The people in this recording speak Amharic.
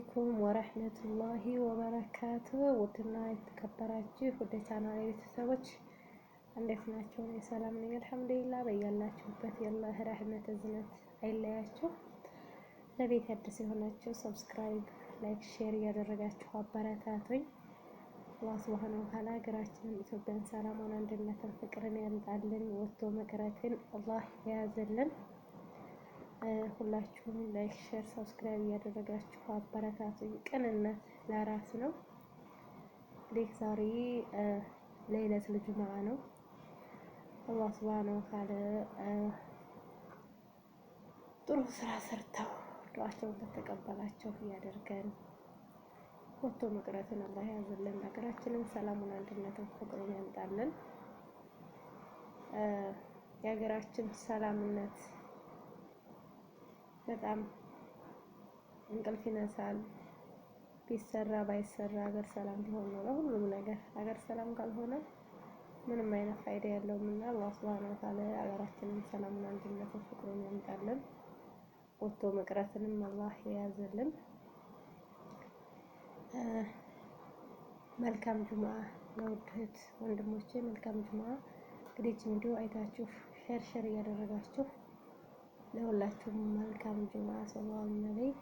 عليكم ورحمة الله وبركاته። ውድና የተከበራችሁ ወደ ቻናሌ ቤተሰቦች እንዴት ናቸው? እኔ ሰላም ነኝ الحمد لله። በያላችሁበት የአላህ ረህመት እዝነት አይለያችሁ። ለቤት አዲስ የሆናችሁ subscribe፣ like፣ share እያደረጋችሁ አበረታቱኝ። አላህ سبحانه وتعالى ሀገራችንን ኢትዮጵያን ሰላሟን፣ አንድነትን፣ ፍቅርን ያምጣልን። ወጥቶ መቅረትን አላህ የያዘልን። ሁላችሁም like፣ share፣ subscribe እያደረጋችሁ አበረታቱኝ። ቅንነት ለራስ ነው። እንግዲህ ዛሬ ليلة الجمعة ነው። አላህ سبحانه وتعالى ጥሩ ስራ ሰርተው ዱዓቸውን ከተቀበላቸው ያደርገን። ወጥቶ መቅረትን አላህ ያዝልን። ሀገራችንን ሰላሙን፣ አንድነትን፣ ፍቅሩን ያምጣልን። የሀገራችን ሰላምነት በጣም እንቅልፍ ይነሳል። ቢሰራ ባይሰራ ሀገር ሰላም ቢሆን ነው ለሁሉም ነገር። ሀገር ሰላም ካልሆነ ምንም አይነት ፋይዳ የለውም እና አላህ سبحانه وتعالى ሀገራችንን ሰላሙን፣ አንድነትን፣ ፍቅሩን ያምጣልን። ወጥቶ መቅረትንም አላህ የያዘልን። መልካም ጁምአ ለውድ እህት ወንድሞቼ፣ መልካም ጁምአ። እንግዲህ ቪዲዮ አይታችሁ share share እያደረጋችሁ ለሁላችሁም መልካም ጁምአ። صلى الله عليه